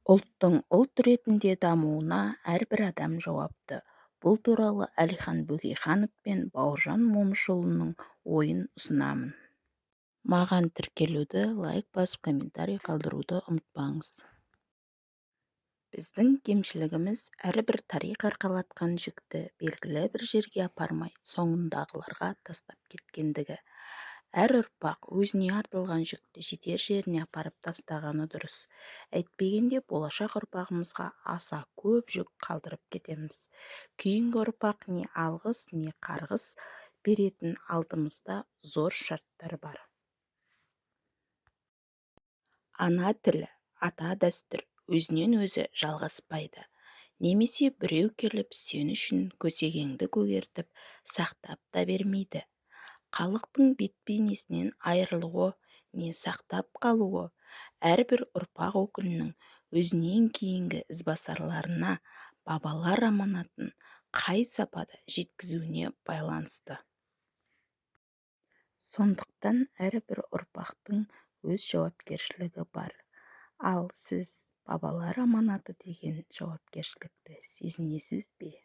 Ұлттың ұлт ретінде дамуына әрбір адам жауапты. Бұл туралы Әлихан Бөкейханов пен Бауыржан Момышұлының ойын ұсынамын. Маған тіркелуді, лайк басып, комментарий қалдыруды ұмытпаңыз. Біздің кемшілігіміз әрбір тарих арқалатқан жүкті белгілі бір жерге апармай, соңындағыларға тастап кеткендігі. Әр ұрпақ өзіне артылған жүкті жетер жеріне апарып тастағаны дұрыс. Әйтпегенде болашақ ұрпағымызға аса көп жүк қалдырып кетеміз. Кейінгі ұрпақ не алғыс, не қарғыс беретін алдымызда зор шарттар бар. Ана тілі, ата дәстүр өзінен-өзі жалғаспайды. Немесе біреу келіп сен үшін көсегеңді көгертіп, сақтап та бермейді. Халықтың бет-бейнесінен айырылуы не сақтап қалуы әрбір ұрпақ өкілінің өзінен кейінгі ізбасарларына бабалар аманатын қай сапада жеткізуіне байланысты. Сондықтан әрбір ұрпақтың өз жауапкершілігі бар. Ал сіз бабалар аманаты деген жауапкершілікті сезінесіз бе?